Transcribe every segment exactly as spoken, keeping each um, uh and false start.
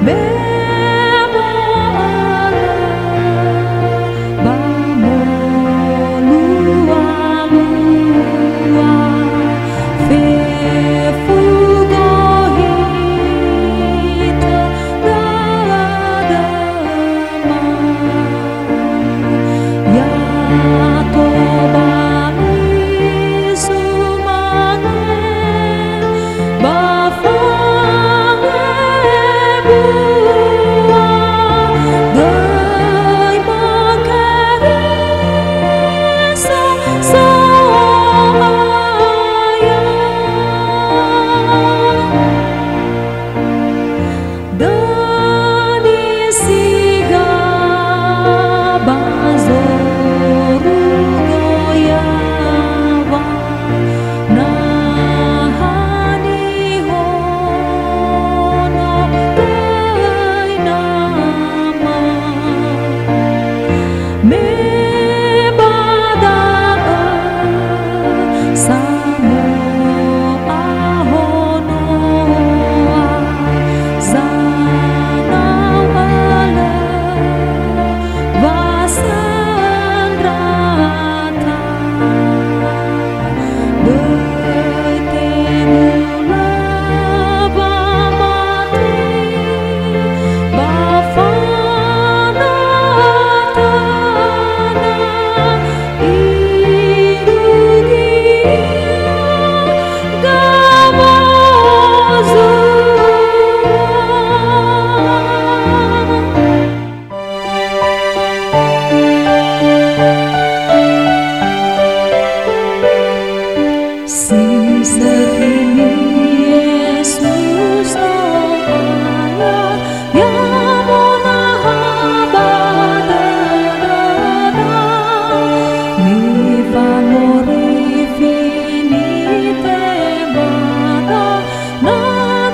Be mo'ara ba molualua, fefu gohitö dödöma. Ya tobali sumange ba fangebua, döi ma Keriso So'aya. Döni siga ba zorugo yaŵa, na ha nihono döi Nama. Me ba da'ö samo'ahonoa, zanau alö wa söndrata. Böi tengu lö wamati ba fana tana, irugi ia gawazua. Si sökhi Yesu So'aya, ya monaha ba dödöda, mifangorifi nitebada, Na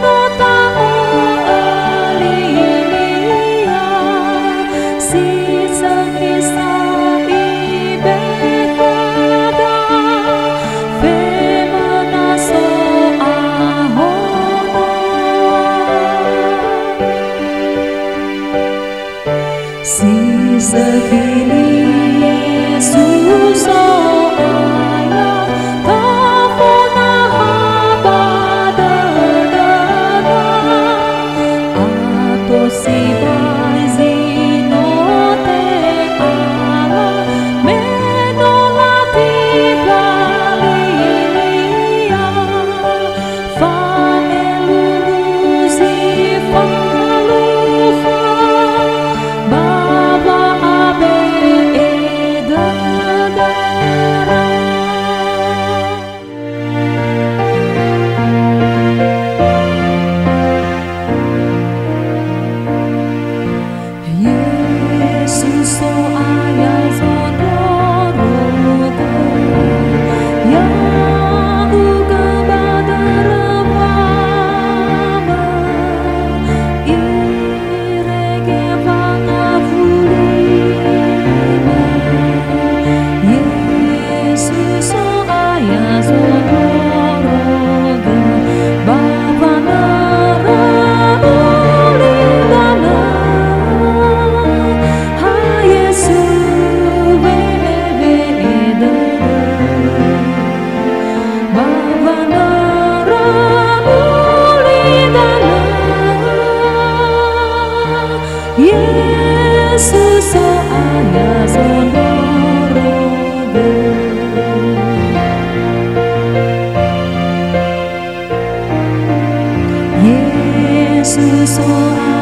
no ta'o'ö lilia, si sökhi sa ibekhöda, femöna so'ahonoa. Si sökhi Yesu So'aya, tafonaha ba dödöda. Ato sibai zi no te'ala, me no latipla lilia. Fa'elulu zi falukha ba wa'abe'e dödöra. Yesu So'aya zondrorogö, ya'ugö ba dödöma, irege wangawulima. Yesu So'aya zondrorogö, ba wanöra ulidanö, ha Yesu we'e-we'e dödö. Ba wanöra ulidanö, Yesu So'aya zondrorogö. Yesu So'aya